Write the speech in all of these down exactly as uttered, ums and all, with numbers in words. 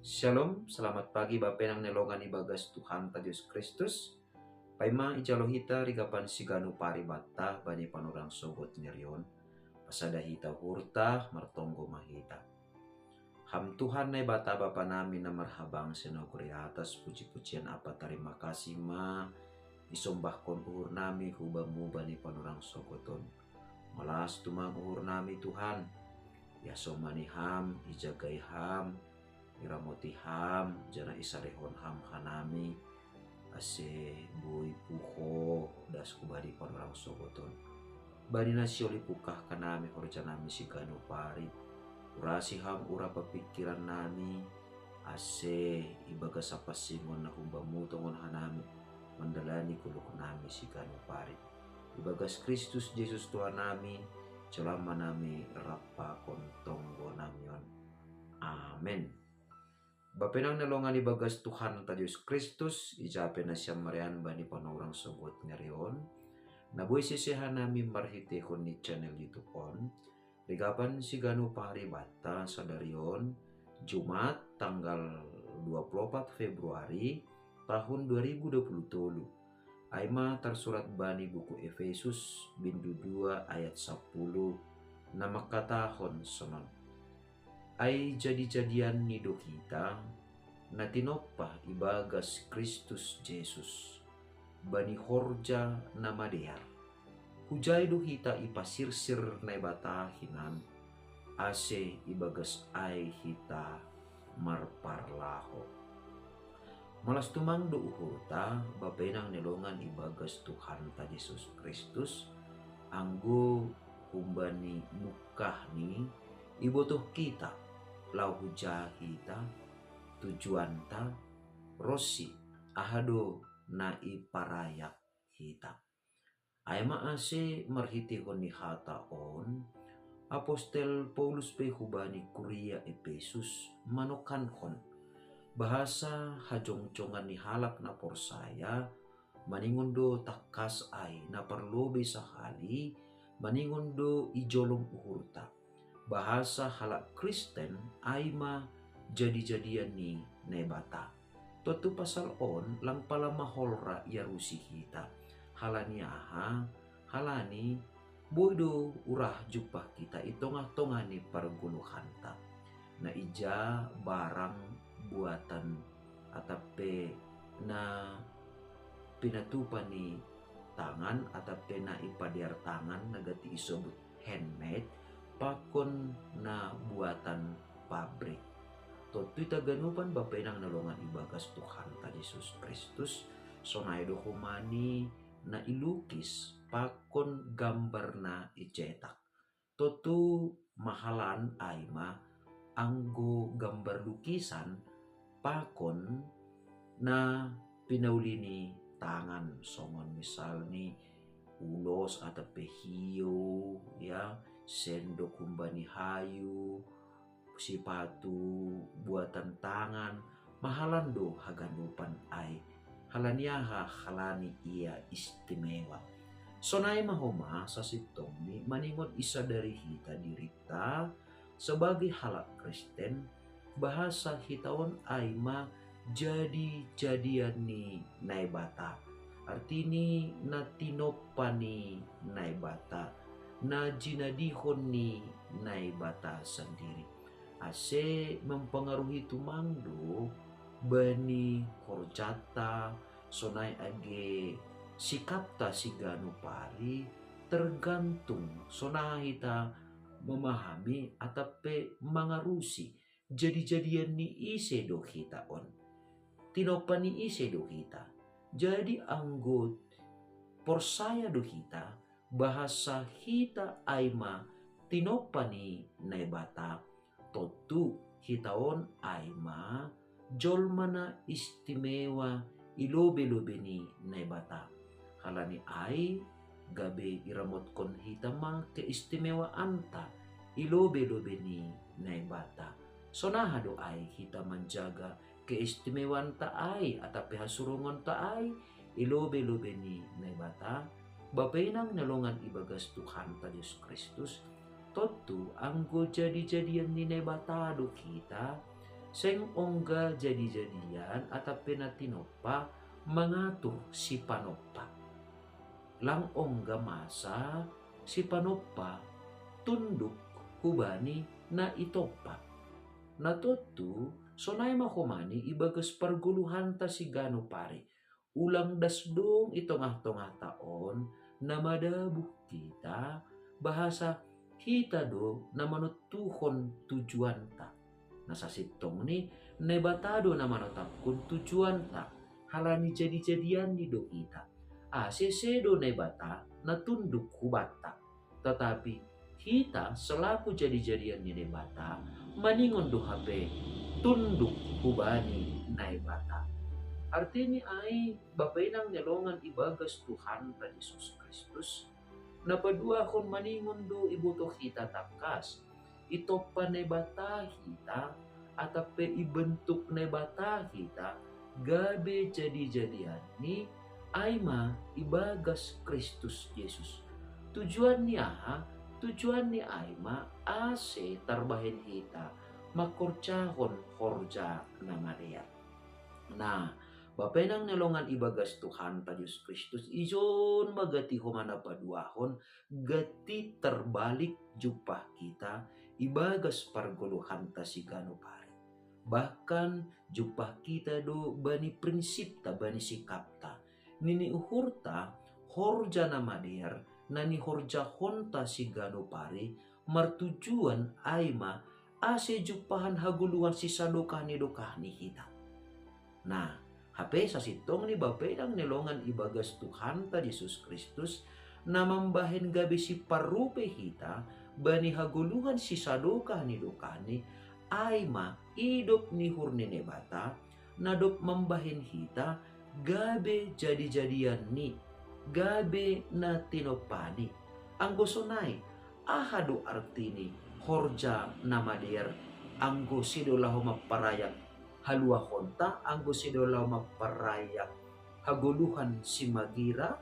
Shalom, selamat pagi bapenang nelongan ibagas Tuhan ta Jesus Kristus. Paima ijalo hita rigapan siganu paribata bani panorang sogot nerion. Pasada hita hurta martonggo mahita. Ham Tuhan Naibata Bapa nami na marhabang senogori atas puji-pujian apa tarima kasih ma isombahkon uhur nami hubamu bani panorang sogoton. Malas tumang uhur nami Tuhan. Yasomani ham, ijagai ham, iramoti ham, jana isarihon ham hanami, ase boi puho das kubadi panorang sogoton. Bani nasioli pukah kanami horja nami siganu pari. Urasi ham ura papikiran nami, ase ibagas apasingon na humbamu tongon hanami mandalani kuluk nami siganu pari. Ibagas Kristus Jesus Tuhan nami, celama nami rapakon tonggo namion. Amen. Bapenang nelongan ibagas Tuhan ta Jesus Kristus, ijape nasiam marian bani panorang sogot nerion. Na boi seseha nami marhitehon ni channel YouTube on. Rigapan siganu paribata sadarion, Jumat tanggal dua puluh empat Februari tahun dua ribu dua puluh tolu. Aima tarsurat bani buku Efesus bindu dua ayat sapuluh na mangkatahon sonon. Ai jadi-jadian ni do hita, na tinompa ibagas Kristus Jesus, bani horja na madear. Hujai do hita ipasirsir Naibata hinan, ase ibagas ai hita marparlaho. Malas tumang do uhurta bapenang nelongan ibagas Tuhan ta Jesus Kristus, anggo humbani nukah ni ibotoh hita, lau huja hita, tujuanta, ronsi, aha do na iparayak hita. Aima ase marhitehon ni hata on, Apostel Paulus pe hubani kuria Efesus manokankon bahasa hajongjongan ni halak na porsaya, maningon do tangkas ai na parlobei sahali, maningon do ijolom uhurta. Bahasa halak Kristen aima jadi-jadian ni Naibata. Tontu pasal on lang pala maholra iarusi hita. Halani aha? Halani boi do urah jumpah hita i tongah-tongah ni pargoluhanta. Na ija barang buatan atap pe na pinatupa ni tangan atap pe na ipadear tangan na gati isobut handmade pakon na buatan pabrik. Tontu hita ganupan bapenang nelongan ibagas Tuhan ta Jesus Kristus, sonai do humani na ilukis pakon gambar na icetak. Tontu mahalan aima anggo gambar lukisan pakon na pinauli ni tangan songon misalni ulos atap pe hiou, ya, sendok humbani hayu, sipatu buatan tangan, mahalan do haganupan ai. Halani aha? Halani ia istimewa. Sonai ma homa sasintongni maningon isadari hita dirita sebagai halak Kristen, bahasa hita on aima jadi-jadian ni Naibata. Artini na tinompa ni Naibata, na jinadihon ni Naibata sandiri. Ase mempengaruhi tumang do bani horjata, sonai age sikapta siganu pari, tergantung sonaha hita memahami atap pe mangarusi jadi-jadian ni ise do hita on. Tinompa ni ise do hita. Jadi anggo porsaya do hita, bahasa hita aima tinompa ni Naibata, tontu hita on aima jolma na istimewa i lobe-lobe ni Naibata. Halani ai gabe iramotkon hita ma keistimewaanta i lobe-lobe ni Naibata. Sonaha do ai hita manjaga keistimewaanta ai atap pe hasurongonta ai i lobe-lobe ni Naibata? Bapenang nelongan ibagas Tuhanta Jesus Kristus, tontu anggo jadi-jadian ni Naibata do hita, Seng ongga jadi-jadian atape na tinoppa mangatur sipanoppa. Lang ongga masa sipanoppa tunduk hubani na itoppa. Na tontu sonai mahomani ibagas pargoluhanta siganup ari. Ulang das dong i tongah-tongahta on na madabuh hita, bahasa hita do na manontuhon tujuanta. Na sasintongni Naibata do na manotapkon tujuanta, halani jadi-jadianni do hita. Ase sedo Naibata na tunduk hubanta. Tatapi hita selaku jadi-jadian ni Naibata, maningon do hape tunduk hubani Naibata. Artini ai, bapa inang ni longan ibagas Tuhanta Jesus Kristus, na paduahon maningon do iboto hita tangkas, itoppa Naibata hita, atape ibentuk Naibata hita, gabe jadi-jadianni, ai ma ibagas Kristus Jesus. Tujuanni aha? Tujuanni ai ma ase tarbahen hita mangkorjahon horja na madear. Nah, bapa inang ni longan ibagas Tuhanta Jesus Kristus, ijon ma gati homa na paduahon, gati tarbalik jumpah hita ibagas pargoluhanta siganup ari. Bahkan jumpah hita do bani prinsipta, bani sikapta. Nini uhurta, horja na madear na nihorjahonta siganup ari martujuan ai ma ase jumpahan hagoluhan sisadokah ni dokahni hita. Nah, hape sasintongni bapa inang ni longan ibagas Tuhanta Jesus Kristus, na mambahen gabe siparrupe hita bani hagoluhan sisadokah ni dokahni, ai ma idop ni uhur ni Naibata, na dob mambahen hita gabe jadi-jadianni, gabe na tinompani. Anggo sonai, aha do artini horja na madear anggo sedo laho mamparayak haluahonta, anggo sedo laho mamparayak hagoluhan simagira?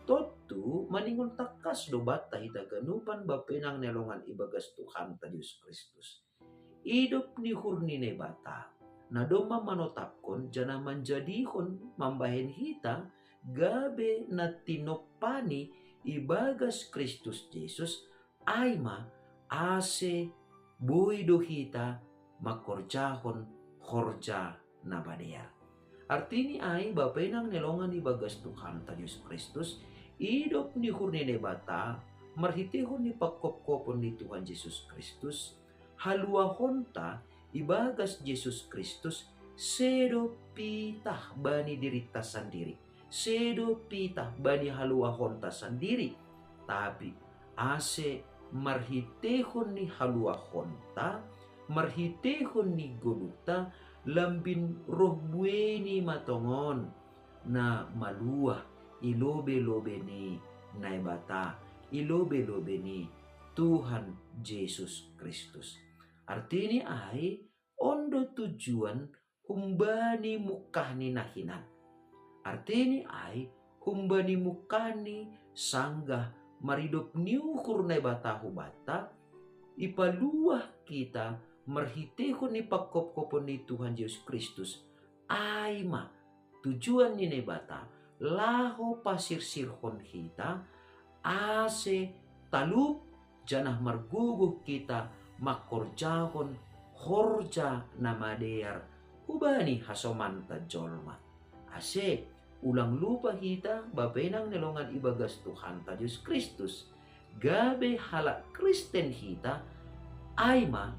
Tontu maningon tangkas do banta hita ganupan bapa inang ni longan ibagas Tuhanta Jesus Kristus. Idop ni uhur ni Naibata, na domma manotapkon janah manjadihon mambahen hita gabe na tinompani ibagas Kristus Jesus, ai ma ase boi do hita mangkorjahon horja na madear. Artini ai, bapa inang ni longan ibagas Tuhanta Jesus Kristus, idop ni uhur ni Naibata marhiteihon ni panghophopon ni Tuhan Jesus Kristus, haluahonta ibagas Jesus Kristus sedo pitah bani dirinta sandiri, sedo pitah bani haluahonta sandiri, tapi ase marhiteihon ni haluahonta, marhiteihon ni goluhta, lambin roh bueini ma tongon na maluah i lobe-lobe ni Naibata, i lobe-lobe ni Tuhan Jesus Kristus. Artini ai, on do tujuan humbani mungkahni na hinan. Artini ai, humbani mungkahni sanggah maridop ni uhur Naibata hubanta, ipaluah hita marhiteihon ni panghophopon ni Tuhan Jesus Kristus, ai ma tujuan ni Naibata laho pasirsirhon hita, ase talup janah margogoh hita mangkorjahon horja na madear hubani hasomanta jolma. Ase ulang lupa hita, bapa inang ni longan ibagas Tuhanta Jesus Kristus, gabe halak Kristen hita, ai ma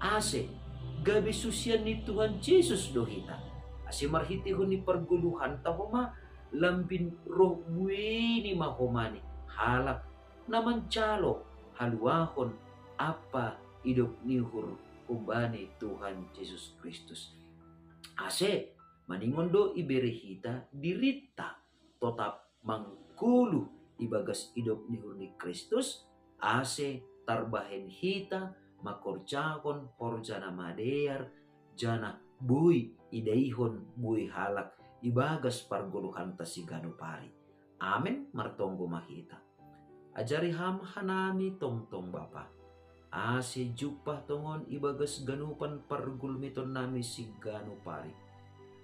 ase gabe susian ni Tuhan Jesus do hita. Ase marhiteihon ni pargoluhanta homa, lambin roh bueini ma homa ni halak na manjalo haluahon ampa idop ni uhur humbani Tuhan Jesus Kristus. Ase maningon do ibere hita dirinta totap manggoluh ibagas idop ni uhur ni Kristus, ase tarbahen hita mangkorjahon horja na madear, janah boi idaihon boi halak ibagas pargoluhanta siganup ari. Amen. Martonggo ma hita. Ajari Ham hanami tongtong, Bapa, Ase jumpah tongon ibagas ganupan pargulmiton nami siganup ari.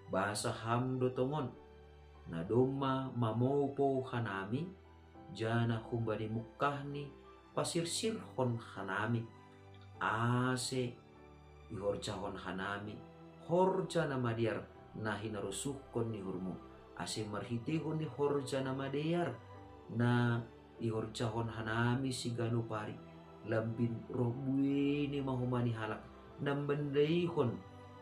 Bahasa Ham do tongon, na domma mamoupou hanami, janah humbani mungkahni pasirsirhon hanami, ase ihorjahon hanami horja na madear na hinarosuhkon ni uhurmu, ase marhiteihon ni horja na madear na ihorjahon hanami siganup ari, lambin roh buei ni mahomani halak na mandaihon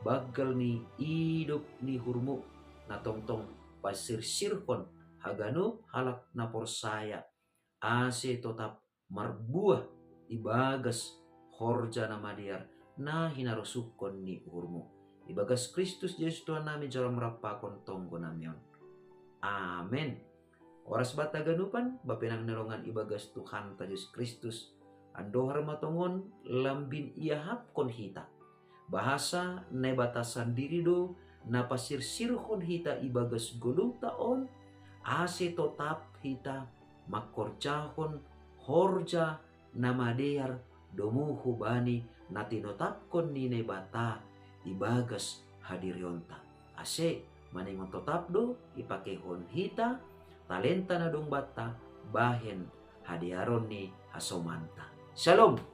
banggal ni idop ni uhurmu, na tongtong pasirsirhon haganup halak na porsaya, ase totap marbuah ibagas horja na madear na hinarosuhkon ni uhurmu. Ibagas Kristus Jesus Tuhan nami, jalo marap pakon tonggo nami on. Amen. Horas banta ganupan, bapenang na rongan ibagas Tuhanta Jesus Kristus, andohar ma tongon lambin iahapkon hita. Bahasa Naibata sandiri do na pasirsirhon hita ibagas goluhta on, ase totap hita mangkorjahon horja na madear domu hubani na tinotapkon ni Naibata ibagas hadirionta. Ase maningon totap do ipakeihon hita talenta na dong banta bahen hadearon ni hasomanta. Shalom.